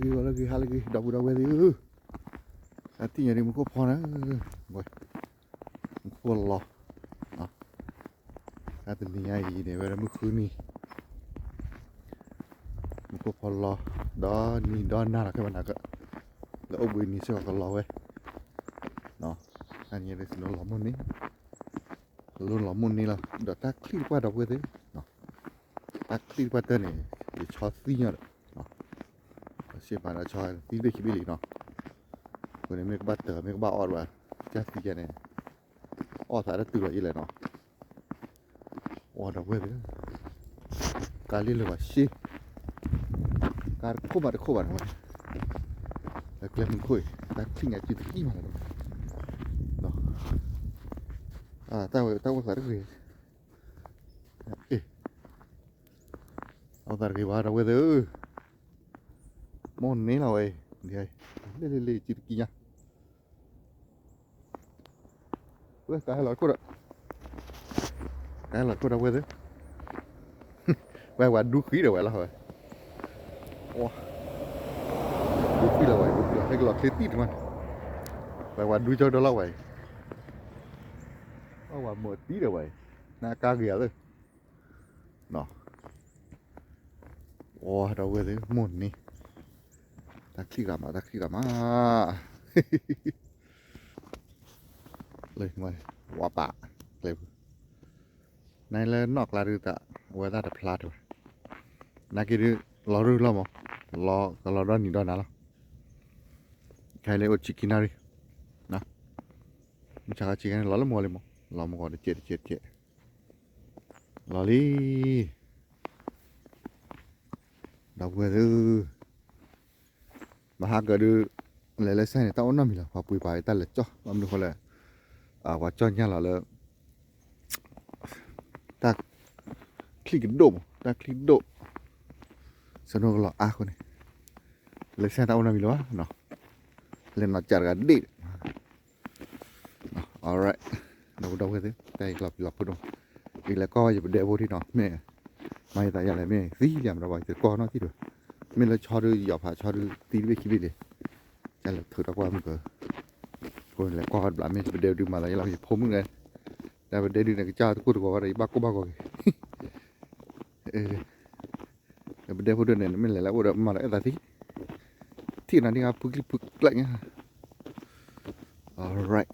ဂ့ၤဝဲလၢဂ့ၤ ဟါလၢဂ့ၤ ဒီပုၢ်ဒီဝဲၢ်သ့ၣ်ဧၢ, တၢ်သ့ၣ်ညါဒ်မူခိၣ်ဖီနၤ, မူခိၣ်လီၤ, တၢ်တနံၤညါအံၤန့ၣ် ဝဲဒၣ်မုၢ်ဃုနံၤ မူခိၣ်ဖီလီၤ, ဒီနံၤဒီနၤလီၤ ခဲဘၣ်နၤက, လၢအိၣ်ဘှံးနံၤစ့ၢ်ကီးကလီၤဝဲ, တၢ်နံၤညါဒ်သိးလီၤမုၢ်နံၤ, လီၤမုၢ်နံၤလီၤ, ဒီးတၢ်ချံၣ်တပှၢ်ဒီပုၢ်ဝဲၢ်သ့ၣ်, တၢ်ချံၣ်တပှၢ်တၢၢ်န့ၣ် ယဆီသံညီဒီး, ပစ့ၢ်မၤဒီးဆီသံဘ့ၣ်ခံဘ့ၣ်လံနီၤ, အဃိန့ၣ် မ့ၢ်ကဘၣ်တၢၢ် မ့ၢ်ကဘၣ်အီၣ်တဘၣ်, တၢ်သံယါန့ၣ်, အီၣ်သးတတုၤလီၤယံာ်လဲၣ်နီၤ, အိၣ်ဒီပုၢ်ဝဲၢ်သ့ၣ်, ကါလံလၢၤဘၣ်ရှ့, ကါတခိၣ်မးတခိၣ်ဘၣ်နီၤ, လၢကျဲမုၢ်ခိၣ်အံၤ တၢ်ချံၣ်ညါစုတကံၢ်မးလီၤ, တၢ်အိၣ်သးတဂ့ၤ, အ့ၣ်, အိၣ်သးတဂ့ၤဘၣ်ဒီပုၢ်ဝဲၢ်သ့ၣ်ဧၢ, မိၢ်န့ၢ်လီၤဝဲအံၤ, လ့လ့လ့စုတကံၢ်ညါ ဝဲကဟဲလီၤခိၣ်ဒီး, ကဟဲလီၤခိၣ်ဒီးဝဲသ့ၣ်, ဝဲဝဲဒူဃံဒီးဝဲလီၤဝဲ, ဒူဃံလီၤဝဲ ဒူဃံလီၤ ဟဲက့ၤလီၤချ့တံၢ်တမး, ဝဲဝဲဒူကၠီဒီလီၤဝဲအံၤ, အဝဲမိၢ်တံၢ်ဒီးဝဲအံၤ, နကါဂ့ၤဧါသ့ၣ် အိၣ်ဒီပုၢ်ဝဲၢ်သ့ၣ် မိၢ်န့ၢ်, တၢ်ချံၣ်ဂၤမး တၢ်ချံၣ်ဂၤမး, လၢ ဝါပာ် ကျဲပူၤ, နလၢနီၣ်ကျါဒုးသး အဝဲသ့ၣ်တဖျါတဝဲ, နာ်က့ဒုး လီၤရူၢ်လီၤမး, လီၤကလီၤဒီနံၤဒီနၤလီၤ, ခဲအံၤလၢအိၣ်ဆံခံနၣ်ရံၣ်, မုၢ်ဆါခီဆံခံနၣ်ရံၣ် လီၤလၢမုၢ်ဂီၤလံမး, လီၤမုၢ်ဂီၤတကဲးတကဲးတကဲး, လီၤလံ ဒီပုၢ်ဝဲၢ်သ့ၣ်, ဘၣ်ဟးကဒုး လဲၤလၢစဲန့ၣ် တၢ်အိၣ်နီတမံၤလီၤ, ပှၤပှ့ၤပှၤတၢ်လဲၤကၠီၣ်, ဘၣ်မနုၤဃိလဲၣ်, ပှၤကၠီၣ်ညါလီၤလၢ တၢ်ချံၣ်ကဒိၣ်မး, တၢ်ချံၣ်ဒိၣ်, စနိကလီၤအါဃိန့ၣ်, လဲၤစဲတၢ်အိၣ်နီတမံၤလၢၤဘၣ်, လဲၤနီၢ်ကၠးတဂၤဒ့ၣ် Alright, ဒီပုၢ်ဝဲၢ်သ့ၣ် တၢ်အံၤကျီၢ်ပံၤလီၤဖိဒိၣ်, ယလဲၤကီၢ်ဝဲယပဒဲဖိထံၣ်နီၤ, မ့ၢ်မၤယသးယၤလဲၣ် မ့ၢ်သံယၤမတၤဘၣ် ယတကီၢ်နီတံၢ်ဒီး, မ့ၢ်လၢဆီဒုးယီၤဖးဆီဒုးသံတဘ့ၣ်ခံဘ့ၣ်လံ, ကလဲၤထုးတၢ်ကွၢ်မုၢ်က, အဃိန့ၣ်လဲၤကီၢ်ဝဲတဘျီ မ့ၢ်ယပဒဲဒုးမၤသးယလီၤ ယဖိမုၣ်န့ၣ်, တၢ်ပဒဲဒုးန့ၣ် ကစၢ်တကိၢ်တဂီၤဝဲဒီး ယဘၣ်ကိၢ်ဘၣ်ဂီၤက့ၤ ပဒဲဖိဒိၣ်န့ၣ် နမ့ၢ်လဲၤလၢအိၣ်ဒီးမၤဒီးအဲၣ်သးသံ, ထံၣ်နၤဒ်ဖုကျံဖုကျါညါ, Alright,